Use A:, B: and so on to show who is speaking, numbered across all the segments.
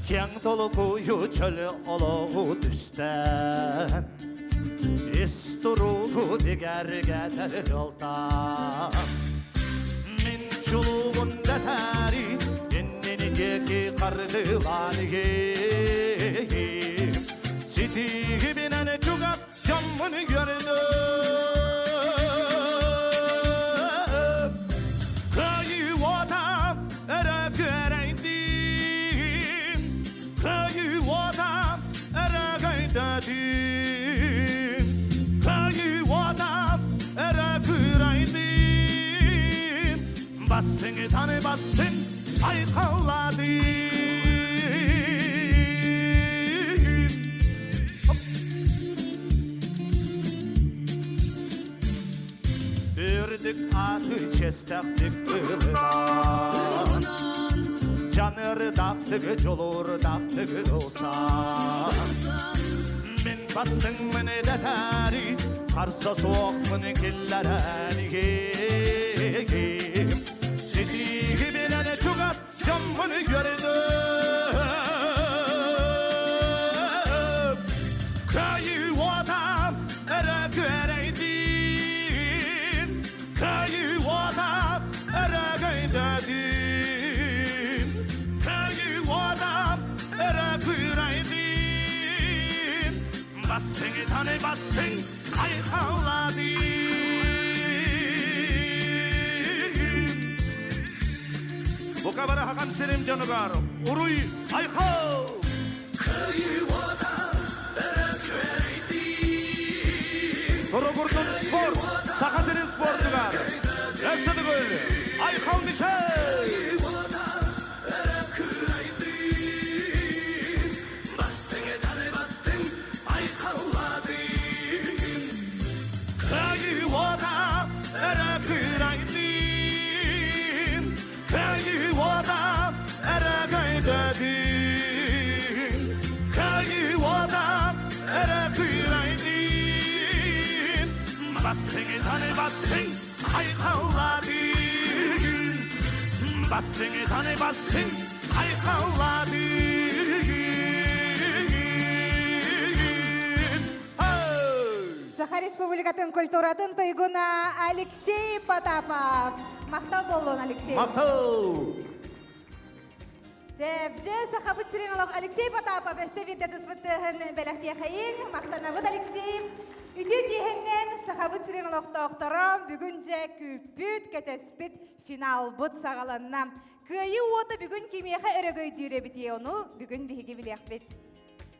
A: Киэҥ толкуйу чөл олоҕу түстээн, ис туругу бигэргэтэр ыалтан. Мин чулуубун дэтээри, иннини диэки хардыылаан иһиим. Ситиигибинэн чугас дьоммун үөрдүм. Кыайыы уота өрө күөрэйдин, Кыайыы уота өрө көйдөтүн, Кыайыы уота өрө күөрэйдин, Бастыҥытаны бастыҥ айхаллаатын. Үрдүк ааты чиэстэхтик ылынан, Дьаныырдаахтык, дьулуурдаахтык ылсан. Мин бастыҥмын дэтээри, харса суохпун киллэрэн иһиим. Ситиигибинэн чугас дьоммун көрдүм. Кыайыы уота өрө күөрэйдин, Кыайыы уота өрө көйдөтүн, Кыайыы уота өрө күөрэйдин, Бастыҥытаны бастыҥ айхаллаатын. Бука бары хакан сирим дьонугар уруй айхал! Туругурдун спорт, Саха сирин спордугар! Өссө төгүл Айхал Мишель! Кыайыы уота өрө кыырайдын, Кыайыы уота өрө көйдөтүн, Кыайыы уота өрө кыырайдын, Бастыҥытаны бастыҥ айхаллаатын, Бастыҥытаны бастыҥ айхаллаатын.
B: Саха Республикатын культуратын туйгуна Алексей Потапов. Махтал буоллун, Алексей.
A: Махтал!
B: Дьэ, сахабыт сирин олох Алексей Потапов өссө биирдэ туспут тыаһын бэлэхтиэхэйиҥ. Махтанабыт, Алексей. Үтүө киэһэннэн сахабыт сирин олохтоохторо бүгүн дьэ күүппүт, кэтэспит финалбыт саҕаланна. Кыайыы уота бүгүн кимиэхэ өрөгөйдүүр эбитий, ону бүгүн биһиги билиэхпит.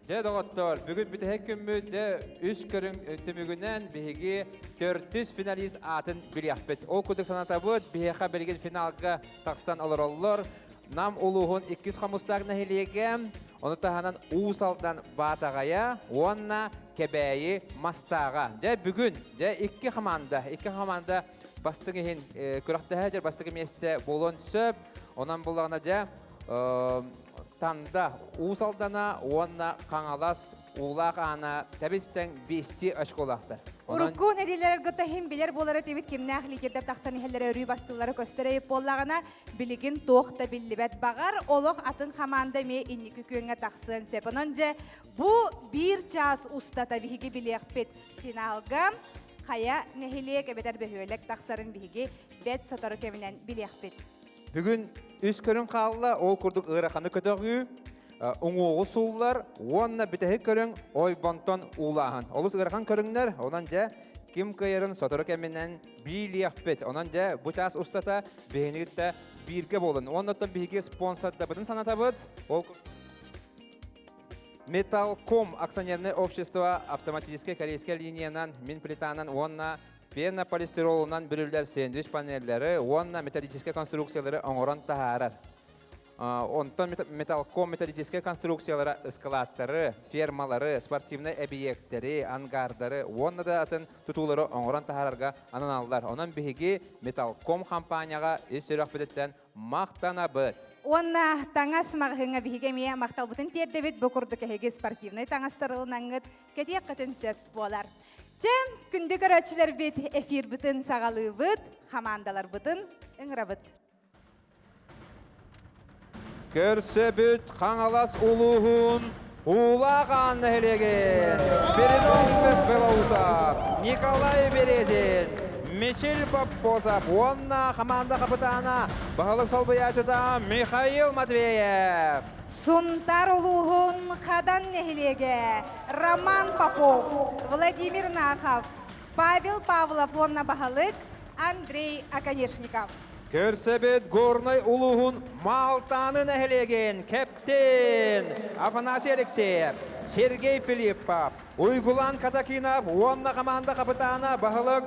C: Дьэ, доҕоттоор, бүгүн бүтэһик күммүт дьэ үс көрүҥ түмүгүнэн биһиги төрдүс финалист аатын билиэхпит. Ол курдук санатабыт, биһиэхэ билигин финалга тахсан олороллор. Нам улууһун иккис хомустаах нэһилиэгэ, ону таһынан Уус Алдан Баатаҕайа уонна Кэбээйи Мастааҕа. Дьэ, бүгүн дьэ икки команда, икки команда бастыҥ иһин күрэхтэһэ дьэ бастакы миэстэ буолуон сөп. Онон буллаҕына дьэ Танда Уус Алдана уонна Хаҥалас Уулаах Аана тэбис-тэҥ биэстии очколаахтар.
B: Урукку нэдиэлэлэргэ иһин билэр буолар этибит кимнээх лидердэр тахсан иһэллэрэ өрүү бастыыллара көстөр эйип буоллаҕына, билигин туох да биллибэт. Баҕар, олох атын хамаанда эмиэ инники күөҥҥэ тахсыан сөп. Онон дьэ, бу биир чаас устата биһиги билиэхпит финалга хайа нэһилиэк эбэтэр бөһүөлэк тахсарын биһиги бэт сотору кэминэн билиэхпит.
C: Бүгүн үс көрүҥ хаалла, ол курдук ыараханы көтөҕүү, уҥуоҕу сууллар уонна бүтэһик көрүҥ ойбонтон уулааһын. Олус ыарахан көрүҥнэр, онон дьэ ким кыайарын сотору кэминэн биилиэхпит. Онон дьэ бу чаас устата биһигини кытта бииргэ буолун. Уонна оттон биһиги спонсордарбытын санатабыт. Ол Металлком акционерное общество автоматическай корейскай линиянан, минплитанан уонна пенополистиролунан бүрүллэр сэндвич панеллары уонна металлическай конструкциялары оҥорон таһаарар. Онтон металлком металлическай конструкциялара ыскылааттары, фермалары, спортивнай эбийиэктэри, ангардары уонна да атын тутуулары оҥорон таһаарарга ананаллар. Онон биһиги Металлком компанияҕа ис сүрэхпититтэн махтанабыт.
B: Уонна таҥас маҕаһыыҥҥа биһиги эмиэ махталбытын тиэрдэбит. Бу курдук эһиги спортивнай таҥастар ылынаҥҥыт кэтиэххитин сөп буолар. Чэ, күндү көрөөччүлэрбит эфирбытын саҕалыыбыт, хамаандаларбытын ыҥырабыт.
C: Көрсөбүт Хаҥалас улууһун Уулаах Аан нэһилиэгин Спиридон Белоусов, Николай Березин, Мичил Поппосов уонна хамаанда хапытаана, баһылык солбуйааччыта Михаил Матвеев.
B: Сунтаар улууһун Хадан нэһилиэгэ Роман Попов, Владимир Нахов, Павел Павлов уонна баһылык Андрей Оконешников.
C: Көрсөбүт Горнай улууһун Малтааны нэһилиэгин кэптин Афанасий Алексеев, Сергей Филиппов, Уйгулан Катакинов уонна хамаанда хапытаана баһылык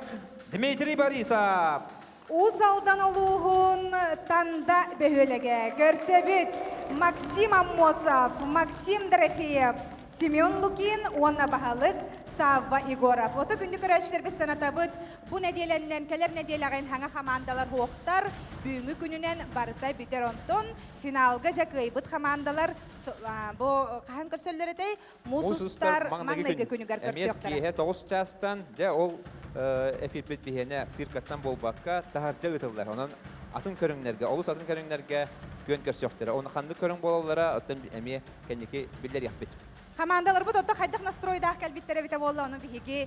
C: Дмитрий Борисов.
B: Уус Алдан улууһун Танда бөһүөлэгэ көрсөбүт Максим Аммосов, Максим Дорофеев, Семен Лукин уонна баһылык Савва Егоров. Ото күндү көрөөччүлэрбит санатабыт, бу нэдиэлэннэн кэлэр нэдиэлэҕин хаҥа хамаандалар хуохтар, бүгүҥҥү күнүнэн барыта бүтэр онтон финалга дьэ кыайбыт хамаандалар бу хаһан көрсөллөр этэй? Муус устар маҥнайгы күнүгэр көрсүөхтэрэ.
C: Эмиэ киэһэ 9 чаастан дьэ ол эфирбит биһиэнэ циркаттан буолбакка таһырдьа ыытыллар. Онон атын көрүҥнэргэ, олус атын көрүҥнэргэ күөн көрсүөхтэрэ. Оны ханнык көрүҥ буолаллара оттон эмиэ кэнники биллэриэхпит.
B: Хамаандаларбыт отто хайдах настройдаах кэлбиттэр эбитэ буолла, ону биһиги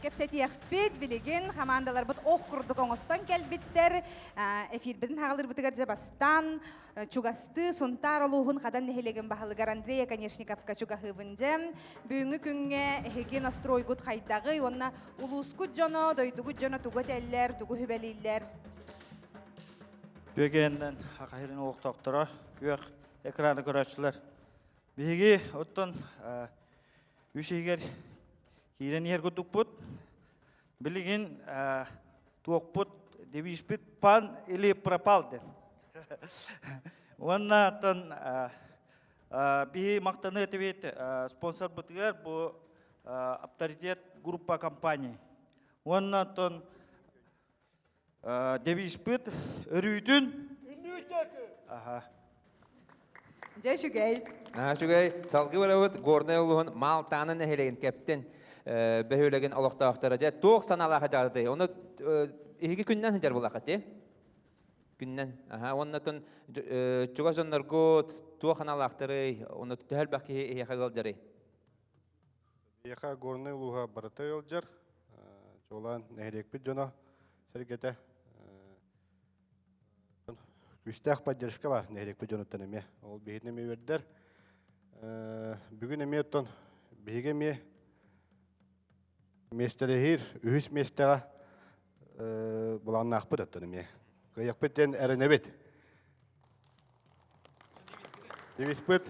B: кэпсэтиэхпит. Билигин хамаандаларбыт ох курдук оҥостон кэлбиттэр. Эфирбитин хаалырбытыгар дьэ бастаан чугастыы Сунтаар улууһун Хадан нэһилиэгин баһылыгар Андрей Оконешниковка чугаһыыбын дьэ. Бүгүҥҥү күҥҥэ эһиги настройгут хайдаҕый уонна улуускут дьоно, дойдугут дьоно тугу этэллэр, тугу сүбэлииллэр?
D: Күөгэннэн Хахайрын олохтоохторо, күөх экраны көрөөччүлэр. Биһиги оттон үс иһигэр киирэн иһэр курдукпут. Билигин туохпут девизпит пан или пропал диэн. Уонна оттон биһи махтаныы этибит спонсорбытыгар бу авторитет группа компаний. Уонна оттон Девизпыт өрүүтүн Аха.
B: Дьэ үчүгэй.
C: Үчүгэй. Салгыы барабыт Горнай улууһун Маалтааны нэһилиэгин кэптин бөһүөлэгин олохтоохторо. Дьэ туох санаалаах дьаҕатай? Ону иһиги күннэн сылдьар булаха ти? Күннэн. Аха. Уонна тон чугас дьонноргут туох аналаахтарый? Ону төһө элбэх киһи эһиэхэ ыалдьарый?
E: Биһиэхэ Горнай улууһа барыта ыалдьар. Чуолаан нэһилиэкпит дьоно сэргэтэ күүстээх поддержка бар нэһилиэкпит дьонуттан эмиэ. Ол биһигини эмиэ үөрдэр. Бүгүн эмиэ оттон биһиги эмиэ миэстэлэһиир үһүс миэстэҕэ былааннаахпыт оттон эмиэ. Кыайыахпыт диэн эрэнэбит. Девизпыт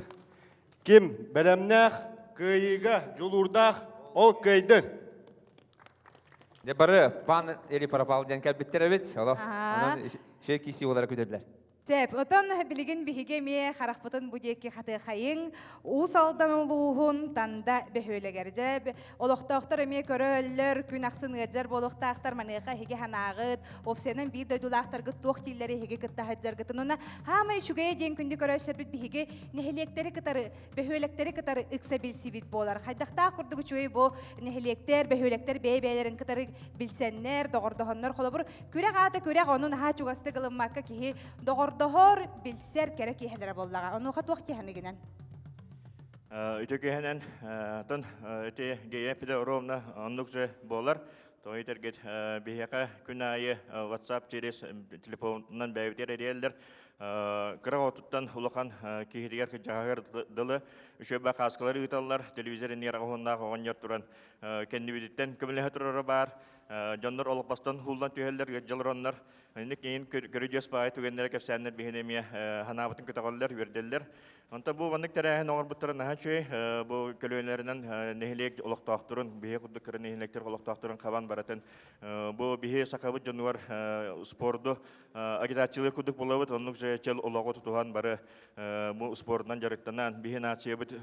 E: Ким бэлэмнээх, кыайыыга дьулуурдаах, ол кыайдын!
C: Дьэ бары пан или пропал диэн кэлбиттэр эбит. Олох онон үчүгэй киси буолара күтэллэр.
B: Сөп. Отон билигин биһиги эмиэ харахпытын бу диэки хатыахайыҥ. Уус Алдан улууһун Танда бөһүөлэгэр. Дьэ, олохтоохтор эмиэ көрөллөр, күн ахсын ыалдьар буолуохтаахтар. Маныаха эһиги санааҕыт, уопсайынан биир дойдулаахтаргыт туох дииллэри эһиги кытта сылдьаргытын. Уонна хаамай үчүгэйэ диэн күндү көрөөччүлэрбит биһиги нэһилиэктэри кытары, бөһүөлэктэри кытары ыкса билсибит буолар. Хайдахтаах курдук үчүгэй бу нэһилиэктэр, бөһүөлэктэр бэйэ-бэйэлэрин кытары билсэннэр, доҕордоһоннор. Холобур, күрэх аата күрэх, ону наһаа чугастык ылыммакка киһи доҕордоһор, билсэр кэрэ киэһэлэрэ буоллаҕа. Онуоха туох киэһэнигинэн?
F: Үтө киэһэнэн, тон ити Гея Петровна оннук же буолар. Тоҕо этэргит биһиэхэ күн аайы WhatsApp через телефонунан бэйэбитигэр эрийэллэр. Кыра оҕотуттан улахан киһитигэр кырдьаҕаһыгар дылы үчүгэй хааскалары ыыталлар. Телевизор иннигэр аҕыһуннаах оҕонньор туран кэннибититтэн көмөлөһө турара баар. Дьоннор олоппостон ууллан түһэллэр, ыалдьалар оннор. Инник иин көрүдьүөс баайы түгэннэрэ кэпсээннэр биһини эмиэ ханаабытын көтөҕөллөр, үөрдэллэр. Онтон бу маннык тэрээһин оҥорбуттара наһаа үчүгэй. Бу көлүөнэлэринэн нэһилиэк олохтоохторун, биһи курдук кыра нэһилиэктэр олохтоохторун хабан баратын. Бу биһи сахабыт дьонугар спорду агитациялыыр курдук буолабыт. Оннук же чөл олоҕу тутуһан бары бу спордунан дьарыктанан, биһи нациябыт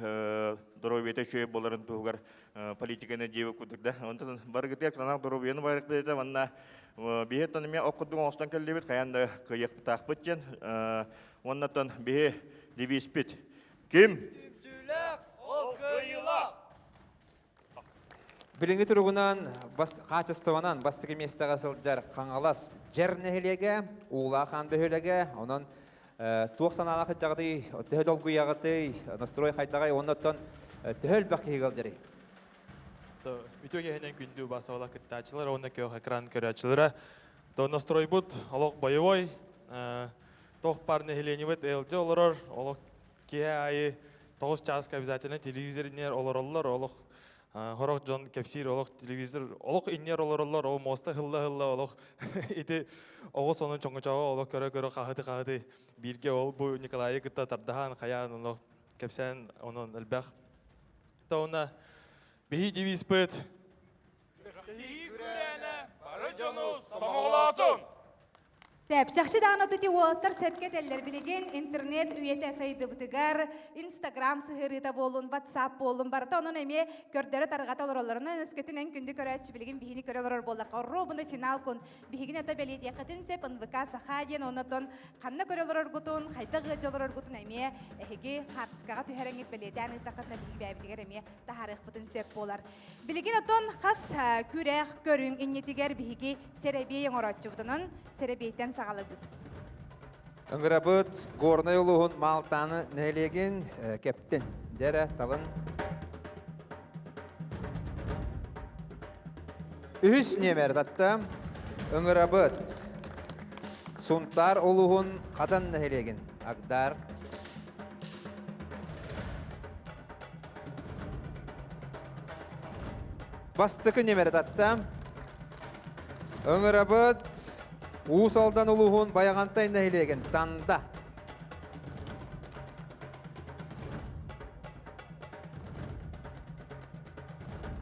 F: доруобуйата үчүгэй буоларын туһугар политиканы диэбит курдук да. Онтон барыгытыгар кытаанах доруобуйаны барыахпыт манна биһи оттон эмиэ ох курдук оҥостон кэллибит, хайаан да кыайыахтаахпыт диэн. Уонна оттон биһи девизпит. Ким?
G: Түмсүүлээх, ол кыайыылаах!
C: Билиҥҥи туругунан хаачыстыбанан бастакы миэстэҕэ сылдьар Хаҥалас Дьэр нэһилиэгэ, Уулаах Аан бөһүөлэгэ, онон туох санаалаах сылдьаҕытый, төһө долгуйаҕытый, настрой хайдаҕай уонна оттон төһө элбэх киһи ыалдьарый?
G: Үтүө киһинэн күндү убаастабыллаах кыттааччылар уонна күөх экран көрөөччүлэрэ. То настройбут олох боевой, туох баар нэһилиэнньэбит ыалдьа олорор, олох киһи аайы 9 чааска обязательно телевизор иннигэр олороллор, олох Хорох дьон кэпсиир олох телевизор олох иннигэр олороллор, ол муоста ыһылла-ыһылла олох ити оҕус онон чоҥочоҕо олох көрө-көрө хаһыты-хаһыты бииргэ ол бу Николайы кытта тардаһан хайаан олох кэпсээн онон элбэх. Тауна биһи девизпыт
H: Күрэхтэһии күрээнэ бары дьону сомоҕолоотун!
B: Тэп, чахчы даҕаны ити уолаттар сөпкө этэллэр. Билигин интернет үйэтэ сайдыбытыгар, Инстаграм сыһыарыыта буоллун, WhatsApp буоллун, барыта онон эмиэ көрдөрө тарҕата олороллор. Онон өскөтүн эн күндү көрөөччү билигин биһини көрө олорор буоллахха, оруобуна финал кун биһигини ото бэлиэтиэххитин сөп, НВК Саха диэн оннотон ханна көрө олороргутун, хайдах ыалдьа олороргутун эмиэ эһиги хаартыскаҕа түһэрэҥҥит бэлиэтээн ыыттаххытына биһиги бэйэбитигэр эмиэ таһаарыахпытын сөп буолар. Билигин отон хас күрэх көрүҥ иннитигэр биһиги сэрэбиэй оҥорооччубутунан сэрэбиэйтэн саҕалабыт.
C: Ыҥырабыт Горнай улууһун Маалтааны нэһилиэгин кэптин. Дьэрэ талын. Үһүс нүөмэр татта ыҥырабыт Сунтаар улууһун Хадан нэһилиэгин Агдар Бастакы нүөмэри татта. Ыҥырабыт Уус Алдан улууһун Байаҕантай нэһилиэгин Танда.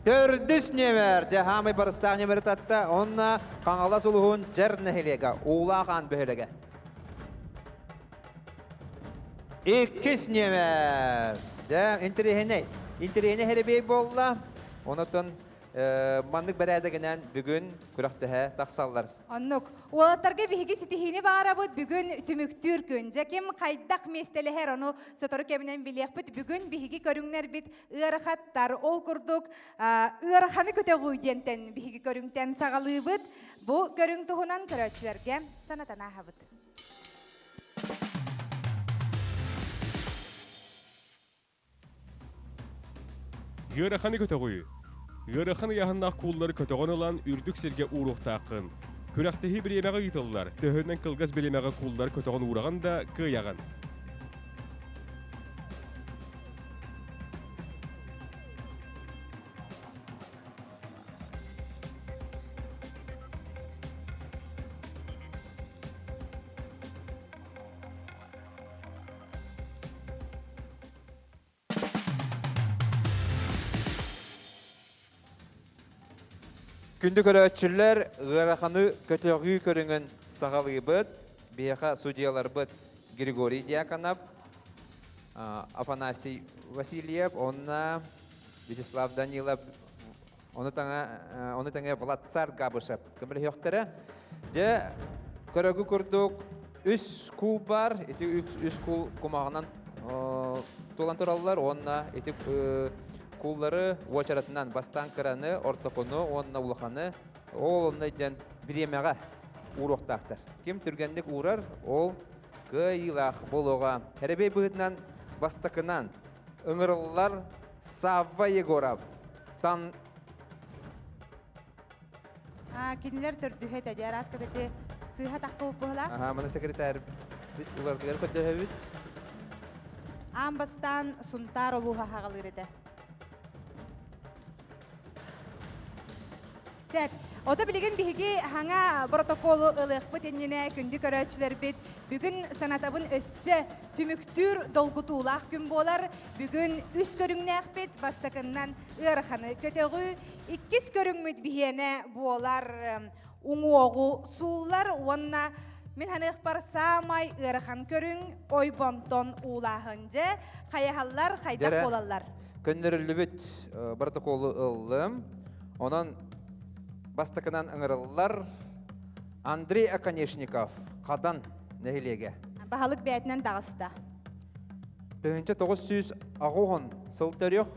C: Төрдүс нүөмэр, дьэ хаамай барыстаах нүөмэри татта, онно Хаҥалас улууһун Дьэр нэһилиэгэ, Уулаах Аан бөһүөлэгэ. Иккис нүөмэр. Дьэ, интэриэһинэй. Интэриэһинэй хэрибиэй буолла. Онотон маннык бэрээдэгинэн бүгүн күрэхтэһэ тахсаллар.
B: Оннук. Уолаттарга биһиги ситиһиини баарабыт бүгүн түмүктүүр күн. Дьэ ким хайдах миэстэлэһэр ону сотору кэминэн билиэхпит. Бүгүн биһиги көрүҥнэрбит ыарахаттар. Ол курдук ыараханы көтөҕүү диэнтэн биһиги көрүҥтэн саҕалыыбыт. Бу көрүҥ туһунан көрөөччүлэргэ санатан ааһабыт.
I: Ыараханы көтөҕүү. Ыарахан ыйааһыннаах кууллары көтөҕөн ылан үрдүк сиргэ ууруохтааххын. Күрэхтэһии бириэмэҕэ ыытыллар. Төһөнөн кылгас бириэмэҕэ кууллары көтөҕөн уураҕын да кыайаҕын.
C: Күндү көрөөччүлэр, ыараханы көтөҕүү көрүҥүн саҕалыыбыт. Биһиэхэ судьуйаларбыт Григорий Дьяконов, Афанасий Васильев уонна Вячеслав Данилов Ону таҥа, ону тэҥэ Владцар Габышев көмөлөһүөхтэрэ. Дьэ, көрөгү курдук үс куул бар. Ити үс куул кумаҕынан туолан тураллар уонна ити кууллары уочаратынан бастаан кыраны, ортокуну уонна улаханы ол онно дьэн бириэмэҕэ ууруохтаахтар. Ким түргэнник уурар, ол кыайыылаах буолуоҕа. Хэрэбэй быһыытынан бастакынан ыҥырыллар Савва Егоров тан
B: Кинилэр төрдүһэ этэ дии араас кэтэти сыыһа тахсыбыт быһылаах.
C: Аха, маны секретарь уларытыгар көрдөһөбүт.
B: Аан бастаан Сунтаар улууһа хаҕалыыр этэ. Сөп. Ото билигин биһиги хаҥа протоколу ылыахпыт иннинэ күндү көрөөччүлэрбит бүгүн санатабын өссө түмүктүүр долгутуулаах күн буолар. Бүгүн үс көрүҥнээхпит. Бастакыннан ыараханы көтөҕүү, иккис көрүҥмүт биһиэнэ буолар уҥуоҕу сууллар уонна мин ханыахпар саамай ыарахан көрүҥ ойбонтон уулааһын. Дьэ, хайаһаллар, хайдах буолаллар?
C: Көннөрүллүбүт протоколу ыллым. Онон бастакынан ыҥырыллар Андрей Оконешников, Хадан нэһилиэгэ.
B: Баһылык бэйэтинэн таҕыста.
C: 1980 сыл төрүөх.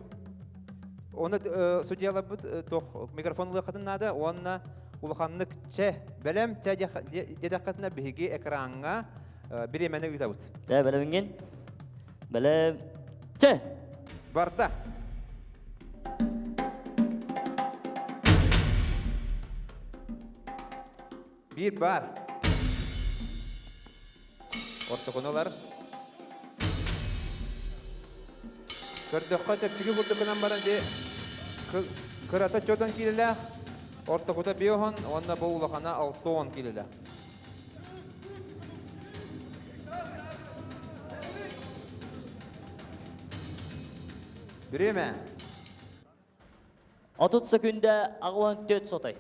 C: Оны судьяларбыт тох микрофон ылыаххытын наада уонна улаханнык чэ бэлэм чэ диэтэххитинэ биһиги экраҥҥа бириэмэни ыытабыт.
J: Чэ бэлэмҥин? Бэлэм чэ!
C: Барда. Биир баар. Ортокунулар. Көрдөххө чэпчэки курдук гынан баран дии кырата чотон киилэлээх, ортокута биоһон уонна бу улахана 60 киилэлээх. Бириэмэ.
J: 30 секүндэ 64 сотай.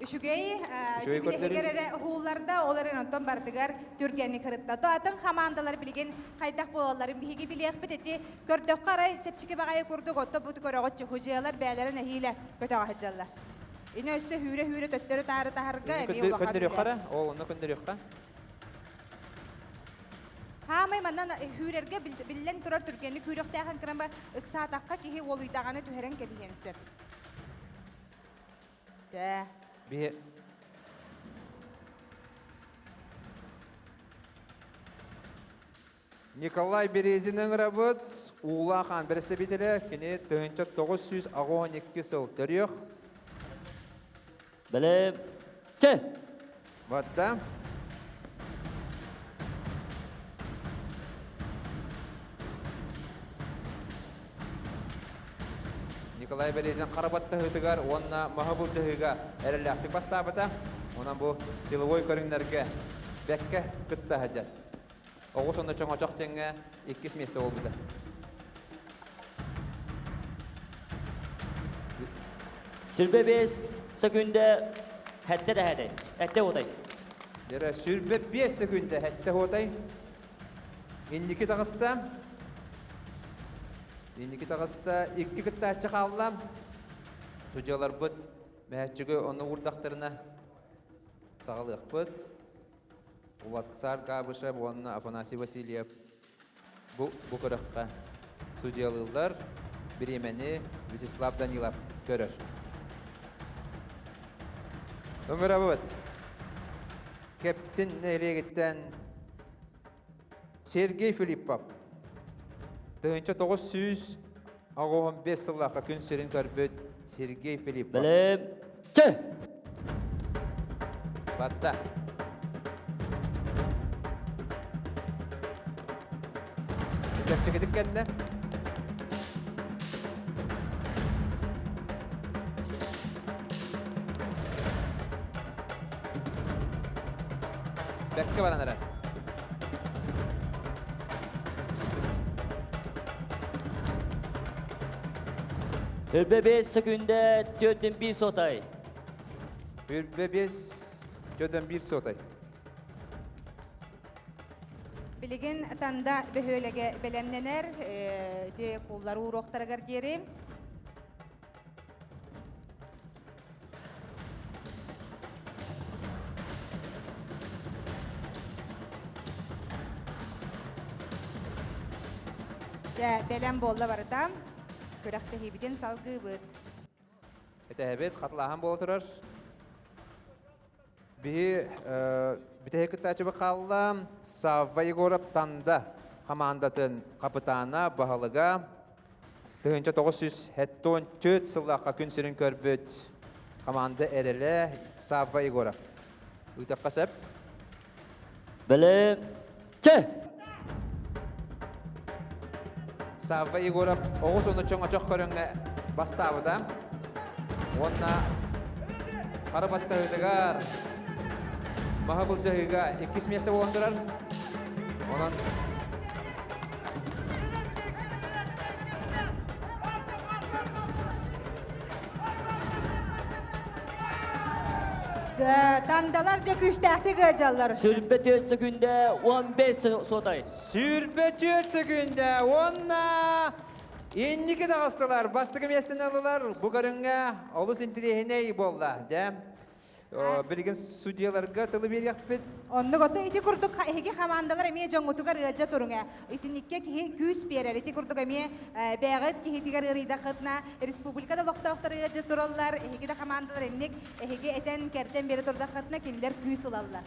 B: Үчүгэй, түбүтэһигэр эрэ уһуулларда, ол эрэн онтон барытыгар түргэнник ырытта. То атын хамаандалар билигин хайдах буолалларын биһиги билиэхпит ити көрдөххө арай чэпчэки баҕайы курдук отто бу көрөҕүт чухудьыалар бээлэрин эһиилэ көтөҕө сылдьаллар. Ини өссө хүүрэ-хүүрэ төттөрү таары таһарга эмиэ улахан
C: Көндөрүөххэ эрэ, ол онно көндөрүөххэ.
B: Хаамай манна хүүрэргэ биллэн турар түргэнник хүүрүөхтээхин кырама ыксаатахха киһи уолуйдаҕына түһэрэн кэбиһиэн сөп. Дэ.
C: Биһи Николай Березин ыҥырабыт, Уулаах хаан бэрэстэбиитэлэ, кини 1982 сыл төрүөх.
J: Бэлэм. Чэ!
C: Батта. Николай Березин хара баттаһыытыгар уонна маһы былдьаһыыга эрэллээхтик бастаабыта. Онон бу силовой көрүҥнэргэ бэккэ кытта сылдьар. Оҕус онно чоҥочох диэҥҥэ иккис миэстэ буолбута.
J: Сүрбэ 5 секүндэ хэттэ дэһэтэй. Эттэ уотай.
C: Дэрэ сүрбэ 5 секүндэ хэттэ уотай. Инники таҕыста. Инники таҕыста. Икки кыттааччы хаалла. Судьяларбыт мөһөччүгү онно уурдахтарына саҕалыахпыт. Улатсар Габышев уонна Афанасий Васильев бу, бу көрөххө судьялыыллар. Бириэмэни Вячеслав Данилов көрөр. Ыҥырабыт. Кэптин нэһилиэгиттэн Сергей Филиппов 1985 сыллаахха күн сирин көрбүт Сергей Филиппов.
J: Бэлэм. Чэ!
C: Батта. Чэпчэкитик кэллэ. Бэккэ баран эрэр.
J: Үрбэ 5 секүндэ 4-1 сотай.
C: Үрбэ 5 4-1 сотай.
B: Билигин Танда бөһүөлэгэ бэлэмнэнэр, ити куллар ууруохтарыгар диэри. Дьэ, бэлэм буолла барыта. Күрэхтэһиибитин салгыыбыт.
C: Этэһэбит, хатылааһын буола турар. Биһи бүтэһик кыттааччыбыт хаалла. Савва Егоров Танда хамаандатын хапытаана, баһылыга 1974 сыллаахха күн сирин көрбүт команда эрэлэ Савва Егоров. Ыытыахха сөп.
J: Бэлэм. Чэ!
C: Савва Егоров оҕус ону чоҥочох көрүҥҥэ бастаабыта. Уонна хара баттаһыытыгар маһы былдьаһыыга иккис миэстэ буолан турар. Онон
B: Тандалар дьэ күүстээхтик ыалдьаллар.
J: Сүрбэ 4 секүндэ 15 сотай.
C: Сүрбэ 4 секүндэ уонна инники таҕыстылар. Бастакы миэстэни ыллылар. Бу көрүҥҥэ олус интириэһинэй буолла. Дьэ. Билигин судьяларга тылы биэриэхпит.
B: Оннук ото ити курдук эһиги хамаандалар эмиэ дьоҥҥутугар ыалдьа туруҥ ээ. Итинниккэ киһи күүс биэрэр. Ити курдук эмиэ бэйэҕит киһитигэр ыарыйдаххытына республика да олохтоохторо ыалдьа тураллар, эһиги да хамаандалар инник эһиги этэн кэрдэн биэрэ турдаххытына кинилэр күүс ылаллар.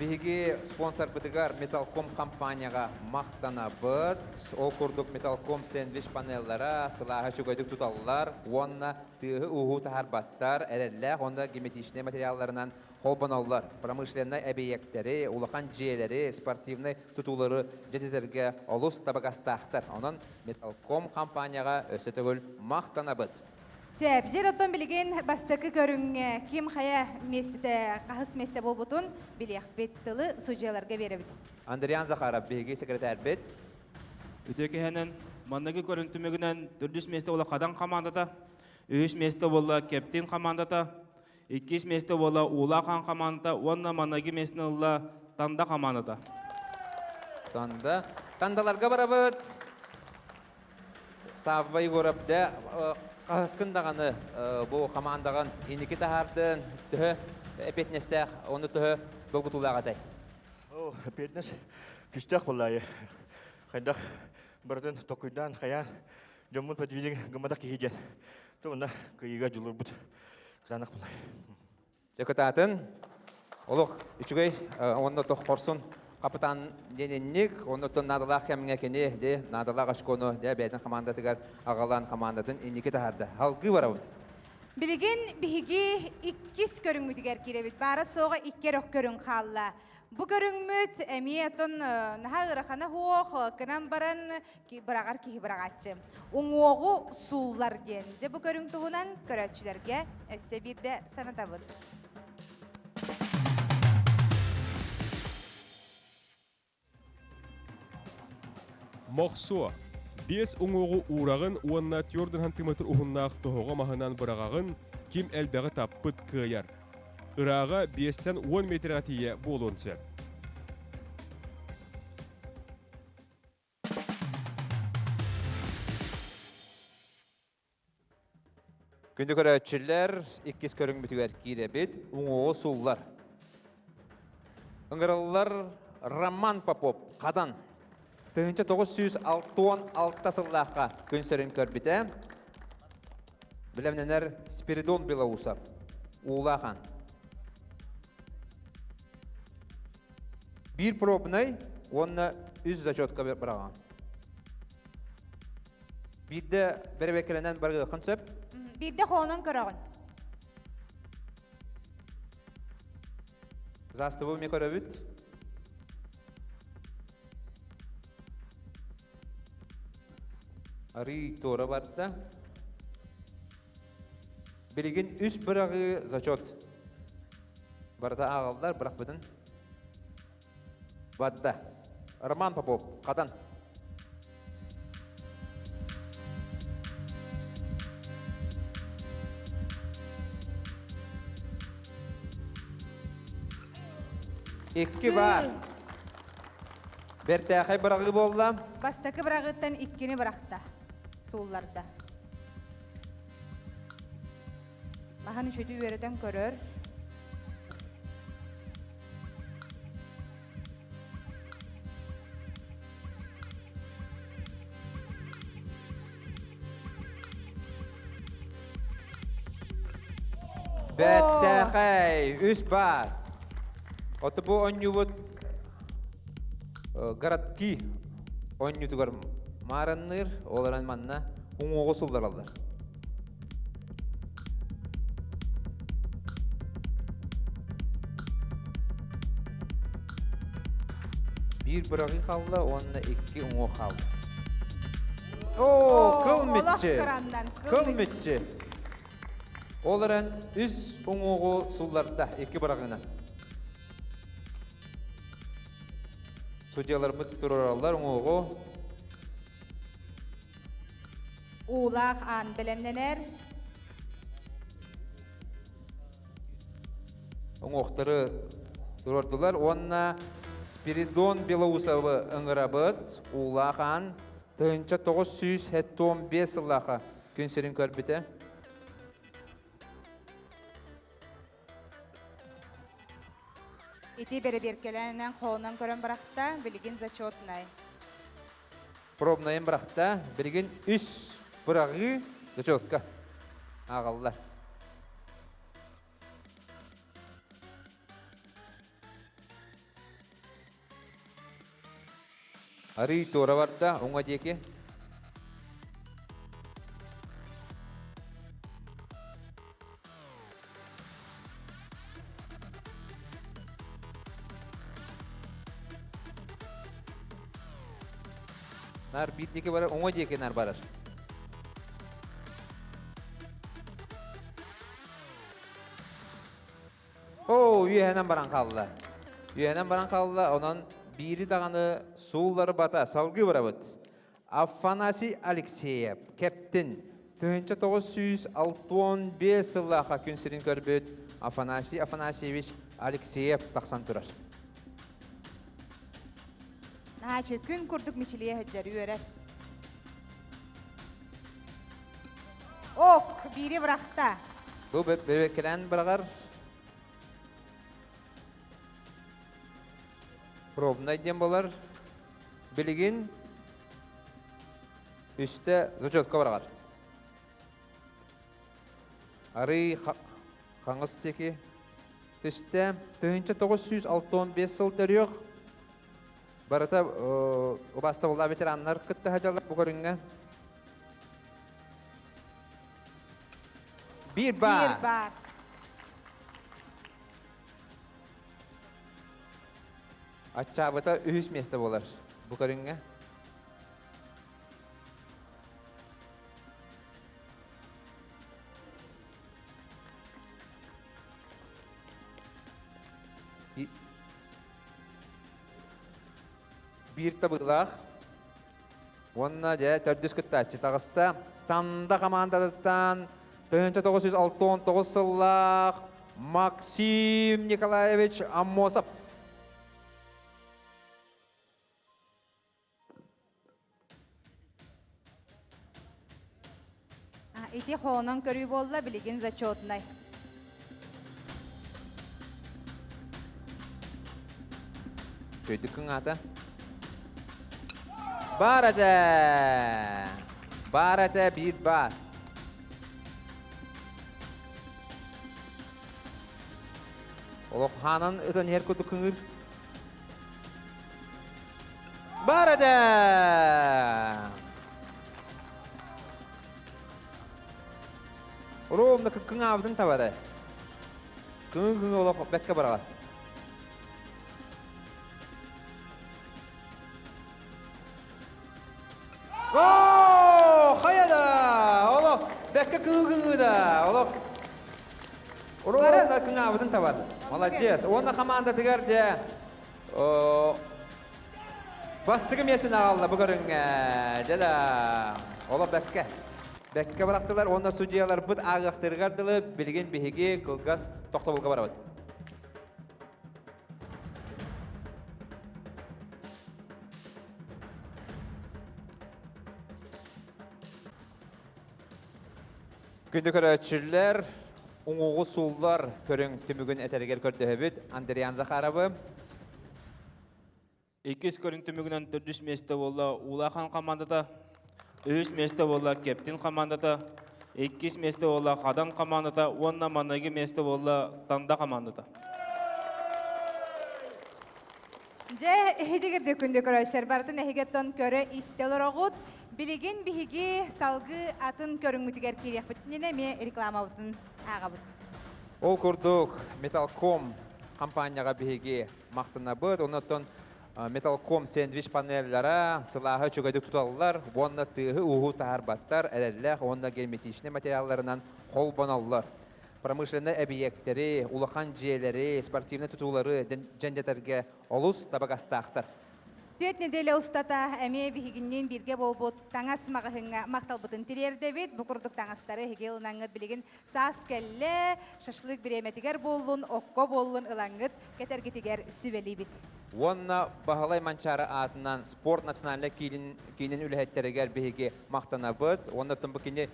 C: Биһиги спонсорбытыгар Металком компанияҕа махтанабыт. Ол курдук Металком сэндвич панеллара сылааһы үчүгэйдик туталлар уонна тыаһы-ууһу таһаарбаттар, эрэллээх уонна герметичнэй материалларынан холбоноллор. Промышленнай эбийиэктэри, улахан дьиэлэри, спортивнай тутуулары дьэтитэргэ олус табыгастаахтар. Онон Металком компанияҕа өссө төгүл махтанабыт.
B: Сөп. Дьэр оттон билигин бастакы көрүҥҥэ ким хайа миэстэтэ, хаһыс миэстэ буолбутун билиэхпит. Тылы судьуйаларга биэрэбит.
C: Андриан Захаров биһиги секретарьбит.
K: Үтүө киһинэн манныгы көрүҥ түмүгүнэн төрдүс миэстэ буола Хадан хамаандата, үһүс миэстэ буолла Кэптин хамаандата, иккис миэстэ буола Уулаах Хаан хамаандата уонна манныгы миэстэни ылла Танда хамаандата.
C: Танда. Тандаларга барабыт. Савва Егоров дэ хаһыскын даҕаны бу хамаандаҕын инники таһаардын төһө эпиэтинэстээх уонна төһө долгутуулаах этэй?
F: О, эпиэтинэс күстээх буоллаайы. Хайдах барытын токуйдаан, хайаан дьоммут подвигин гымматах киһи диэн. То онно кыйыга дьулурбут кытаанах буоллай.
C: Дьокутаатын олох үчүгэй уонна тоххорсун капитан диэн инник, оннуттан наадалаах кэмҥэ кини де наадалаах очкону де бэйэтин хамаандатыгар аҕалан хамаандатын инники таһаарда. Халгыы барабыт.
B: Билигин биһиги иккис көрүҥмүтүгэр киирэбит. Баара суоҕа икки эрэ көрүҥ хаалла. Бу көрүҥмүт эмиэ отон наһаа ыарахана суох, кынан баран быраҕар киһи быраҕааччы. Уҥуоҕу сууллар диэн. Дьэ бу көрүҥ туһунан көрөөччүлэргэ өссө биирдэ санатабыт.
I: Мохсуо. Биэс уҥуоҕу уураҕын уонна түөрт сантиметр уһуннаах тоһоҕо маһынан быраҕаҕын, ким элбэҕи таппыт кыайар. Ырааҕа биэстэн уон метргэ тиийэ буолуон сөп.
C: Күндү көрөөччүлэр, иккис көрүҥмүтүгэр киирэбит. Уҥуоҕу сууллар. Ыҥырыллар Роман Попов Хадан 1966 сыллаахха күн сирин көрбүтэ. Билэмнэнэр Спиридон Белоусов, Уулаахан. Биир пробнай уонна үс зачетка быраҕан. Биирдэ бэрэбиэркэлэнэн барыаххын сөп.
B: Биирдэ хоонон көрөҕүн.
C: Заставы ми көрөбүт. Арыы туора барда. Билигин үс быраҕыы зачет. Барыта ааҕаллар, бырахпытын. Бадда. Роман Попов, Хадан. Икки бар. Бэртээхэй быраҕыы буолла.
B: Бастакы быраҕыыттан иккини бырахта. Суулларда. Маһын үчүгэй үөрэтэн көрөр.
C: Бэртээхэй, үс баар. Оту бу оонньуубут городки оонньуутугар маарынныыр, ол эрэн манна уҥуоҕу суллараллар. Биир быраҕыы хаалла уонна икки уҥуох хаалла. Оо, кыл мүччү! Кыл мүччү! Ол эрэн үс уҥуоҕу сулларда икки быраҕыынан. Судьяларбыт туруораллар уҥуоҕу.
B: Уулаах аан бэлэмнэнэр.
C: Уҥуохтары туруордулар уонна Спиридон Белоусовы ыҥырабыт. Уулаах аан 1975 сыллааха күн сирин көрбүтэ.
B: Ити бэрэбиэркэлэнэн хоонон көрөн бырахта, билигин зачетнай.
C: Пробнайын бырахта, билигин үс быраҕыы зачетка ааҕаллар. Арыы туора барда, уҥа диэки. Нар биир диэки барар, уҥа диэки нар барар. Оо, үөһэнэн баран хаалла. Үөһэнэн баран хаалла, онон биири даҕаны сууллары бата салгыы барабыт. Афанасий Алексеев, кэптин, 1965 сыллаахха күн сирин көрбүт Афанасий Афанасьевич Алексеев тахсан турар.
B: Наачы күн курдук мичилийэ сылдьар үөрэр. Ок, биири бырахта.
C: Бу бэбэккэлээн быраҕар. Пробнай диэн болар. Билигин үстэ зачетка быраҕар. Арый хаҥас диэки түстэ. 1965 сыл төрүөх Барыта убаастабыллаах ветераннар кытта сылдьаллар бу көрүҥҥэ. Биир баар.
B: Биир баар.
C: Аччаабыта үһүс миэстэ буолар бу көрүҥҥэ. Биир табыылаах уонна дьэ төрдүс кыттааччы таҕыста. Танда хамаандатыттан 1969 сыллаах Максим Николаевич Аммосов.
B: Ити хоонон көрүү буолла, билигин зачетнай.
C: Көйдүк кыҥаата. Бар этэ! Бар этэ, биир бар. Олох хаанан ытан иһэр курдук кыҥыр. Бар этэ! Ровно кыҥаабытын табара. Кыҥы-кыҥы олох бэккэ бараҕар. О, хайа да! Олох бэккэ кыҥы-кыҥы да! Олох Ровно кыҥаабытын табар. Молодец. Уонна хамаандатыгар дьэ Бастакы миэстэни аҕалла бу көрүҥҥэ. Дьэ да, олох бэккэ. Бэккэ бырахтылар уонна судьуйаларбыт ааҕыахтарыгар дылы билигин биһиги кылгас тохтобулга барабыт. Күндү көрөөччүлэр, уҥуоҕу сууллар көрүҥ түмүгүн этэригэр көрдөһөбүт Андриан Захаровы.
K: Иккис көрүҥ түмүгүнэн төрдүс миэстэ буолла Улахан хамаандата, үһүс миэстэ буолла Кэптин хамаандата, иккис миэстэ буолла Хадан хамаандата уонна маҥнайгы миэстэ буолла Танда хамаандата.
B: Дьэ, эһигирдик күндү көрөөччүлэр барытын эһигиттэн көрө-истэ олороҕут. Билигин биһиги салгыы атын көрүҥмүтүгэр киириэхпитинэн эмиэ рекламабытын ааҕабыт.
C: Ол курдук, Металком компанияҕа биһиги махтанабыт. Оннуттан Металком сэндвич панеллара сылааһы үчүгэйдик туталлар уонна тыаһы-ууһу таһаарбаттар, эрэллээх уонна герметичнэй материалларынан холбоноллор. Промышленнай эбийиэктэри, улахан дьиэлэри, спортивнай тутуулары дьэндэтэргэ олус табыгастаахтар.
B: Түөрт нэдиэлэ устата эмиэ биһигинниин бииргэ буолбут таҥас маҕаһыыҥҥа махталбытын тириэрдэбит. Бу курдук таҥастары эһиги ылынаҥҥыт билигин саас кэллэ, шашлык бириэмэтигэр буоллун, окко буоллун ылаҥҥыт кэтэргитигэр сүбэлиибит.
C: Уонна Баһылай Манчаары аатынан спорт национальнай киинин, киинин үлэһиттэригэр биһиги махтанабыт. Уонна бу кини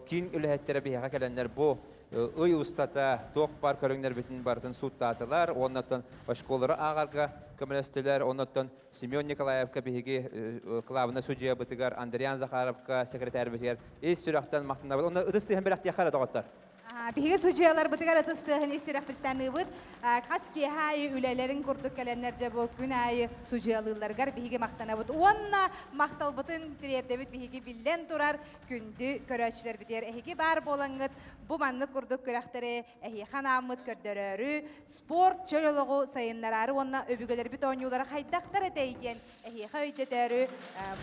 C: киин үлэһиттэрэ биһиэхэ кэлэннэр бу. ый устата туох баар көрүҥнэрбитин барытын сууттаатылар, оннуттан очколары ааҕарга көмөлөстүлэр, оннуттан Семен Николаевка биһиги кылаабынай судьуйабытыгар, Андриан Захаровка секретарьбытыгар ис сүрэхтэн махтанабыт. Онно ытыс тыаһын бэлэхтиэххэ эрэ доҕоттор.
B: Биһиги судьуйаларбытыгар ытыс тыаһын ис сүрэхпиттэн ыыбыт. Хас киэһэ аайы үлэлэрин курдук кэлэннэр дьэ бу күн аайы судьуйалыылларыгар биһиги махтанабыт. Уонна махталбытын тириэрдэбит биһиги биллэн турар күндү көрөөччүлэрбитигэр эһиги баар буолаҥҥыт бу маннык курдук күрэхтэри эһиэхэ анааммыт көрдөрөөрү спорт чөл олоҕу сайыннараары уонна өбүгэлэрбит оонньуулара хайдахтар этэй диэн эһиэхэ өйдөтөөрү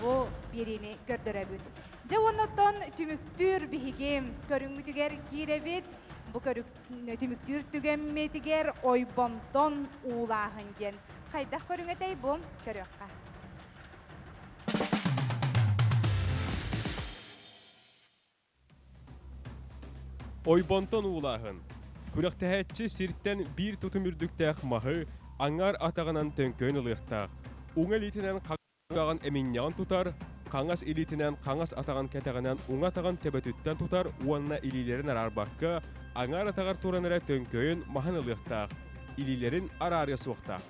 B: бу биэриини көрдөрөбүт. Дьэ уонна оттон түмүктүүр биһиги көрүҥмүтүгэр киирэбит. Бу түмүктүүр түгэммитигэр ойбонтон уулааһын диэн. Хайдах көрүҥ этэй бу? Көрүөххэ.
I: Ойбонтон уулааһын. Күрэхтэһээччи сиртэн биир тутум үрдүктээх маһы аҥаар атаҕынан төҥкөйөн ылыахтаах. Уҥа илиитинэн хаҥаҕын эминньэҕин тутар, хаҥас илиитинэн хаҥас атаҕын кэтэҕинэн уҥа атаҕын төбөтүттэн тутар уонна илиилэрин араарбакка, аҥаар атаҕар туран эрэ төҥкөйөн маһын ылыахтаах, илиилэрин араарыа суохтаах.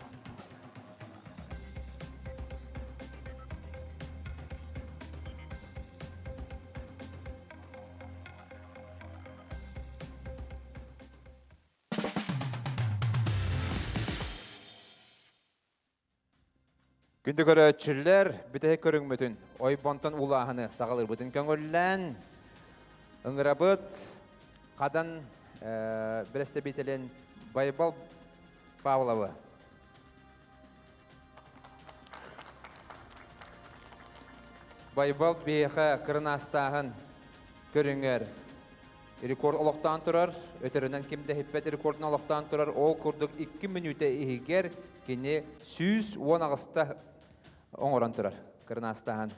C: Күндү көрөөччүлэр, бүтэһик көрүҥмүтүн ойбонтон улааһыны саҕалыырбытын көҥүллээн ыҥырабыт Хадан бэрэстэбиитэлин Байбал Павловы. Байбал биһиэхэ кырынаастааһын көрүҥэр рекорд олохтоон турар, өтөрүнэн ким да иһиппэт рекордун олохтоон турар, ол курдук 2 мүнүүтэ иһигэр кини 118-та оҥорон турар кырынаастааһын.